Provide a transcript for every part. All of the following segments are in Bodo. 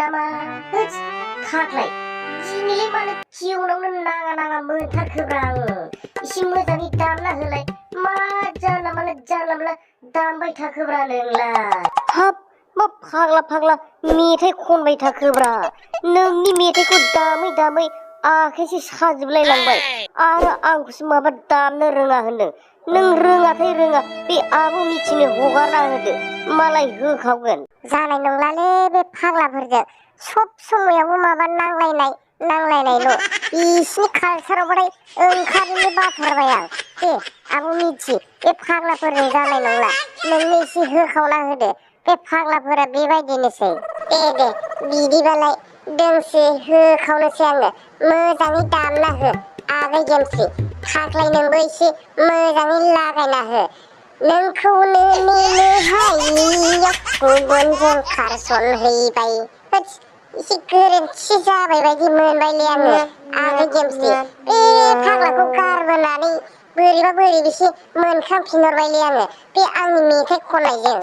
नामा थाख्लाय दिनैलाय मानो जिउनावनो नाङा मोनथारखोब्रा आङो एसे मोजाङै दामना होलाय मा जानला मानला दामबाय थाखोब्रा नोंलाय हाब मा फाग्ला मेथाइ खनबाय थाखोब्रा नोंनि मेथाइखौ दामै आखाइसो साजोबलाय लांबाय आरो आंखौसो माबा दामनो रोङा होनदों नों रोङाथाय रोङा बे आब' मिथिनो हगारना होदो मालाय होखावगोन जानाय नंलालै बे फाग्लाफोरजों सब समायावबो माबा नांलायनायल' बिसिनि कालसारावबाथाय ओंखारनो बाथारबाय आं दे आब' मिथि बे फाग्लाफोरजों जानाय नंला नोंनो एसे होखावना होदो बे फाग्लाफोरा बेबायदिनोसै दे बिदिबालाय दोंसे होखावनोसै आङो मोजाङै दामना हो आगै गेमस्रि थाख्लाय नोंबो एसे मोजाङै लागायना हो नोंखौनो नेनो हायियाव गुबुनजों खारसनहैबाय एसे गोरोन्थि जाबाय बायदि मोनबायलै आङो आगै गेमस्रि बे फाग्लाखौ गारबोनानै बोरैबिसो मोनखांफिनहरबायलै आङो बे आंनि मेथाइ खननायजों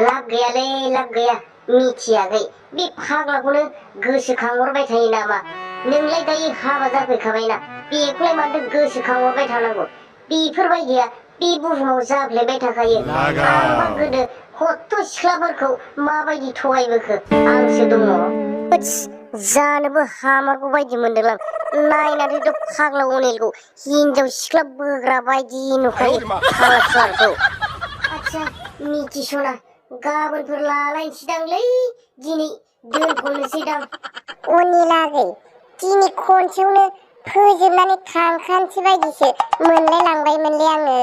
लाब गैया मिथियाखै बे फाग्लाखौनो गोसोखांहरबाय थायो नामा नोंलाय दायो हाबा जाफैखाबायना बेखौलाय माथो गोसोखांहरबाय थानांगौ बेफोरबायदिया बे बुहुमाव जाफ्लेबाय थाखायो आंबा गोदो खथ' सिख्लाफोरखौ माबायदि थगायबोखो आंसो दङ जानोबो हामारगौ बायदि मोनदों आं नायनानैथ' फाग्ला अनिलखौ हिनजाव सिख्ला बोग्रा बायदि नुखायो फाग्ला सुवारखौ आच्छा मिथिस'ना गाबोनफोर लालायनोसैदांलै दिनै दोनथ'नोसैदां अनिलागै दिनै खनसेयावनो फोजोबनानै थांखानोसै बायदिसो मोनलाय लांबायमोनलै आङो